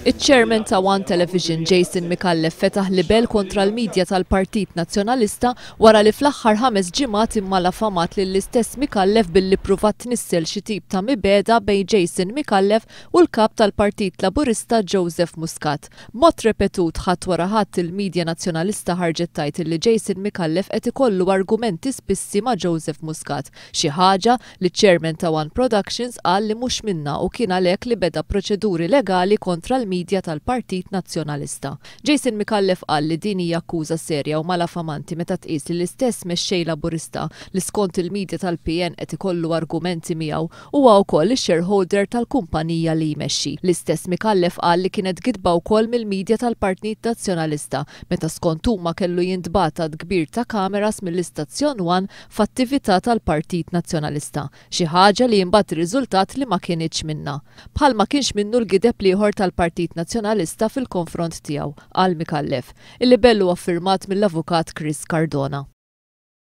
Iċ-Chairman ta' One Television Jason Micallef fetaħ libell kontra l-media tal-Partit Nazzjonalista wara li fl-aħħar 5 ġimgħat immalafamat lill-istess Micallef billi ppruvat tnissel xi tip ta' mibegħda bejn Jason Micallef u l-Kap tal-Partit Laburista Joseph Muscat. B'mod repetut ħadd wara ħadd il-media Nazzjonalista ħarġet tgħid illi Jason Micallef qed ikollu argumenti spissi ma' Joseph Muscat, xi ħaġa li ċ-Chairman ta' One Productions qal li mhux minnha u kien għalhekk li beda proċeduri legali kontra l-media tal-Partit Nazzjonalista. Jason Micallef qal li din hija akkuża serja u malafamanti meta tqis li l-istess Mexxej Laburista li skont il-media tal-PN qed ikollu argumenti miegħu huwa wkoll ix-shareholder tal-kumpanija li jmexxi. L-istess Micallef qal li kienet gidba wkoll mill-media tal-Partit Nazzjonalista meta skont huma kellu jintbagħat għadd kbir ta' kameras mill-istazzjon One f'attività tal-Partit Nazzjonalista, xi ħaġa li imbagħad irriżultat li ma kinitx minnha. Bħal ma kienx minnu l-gideb l-ieħor tal-Partit Nazzjonalista fil-konfront tiegħu, qal Micallef. Il-libell huwa ffirmat mill-Avukat Chris Cardona.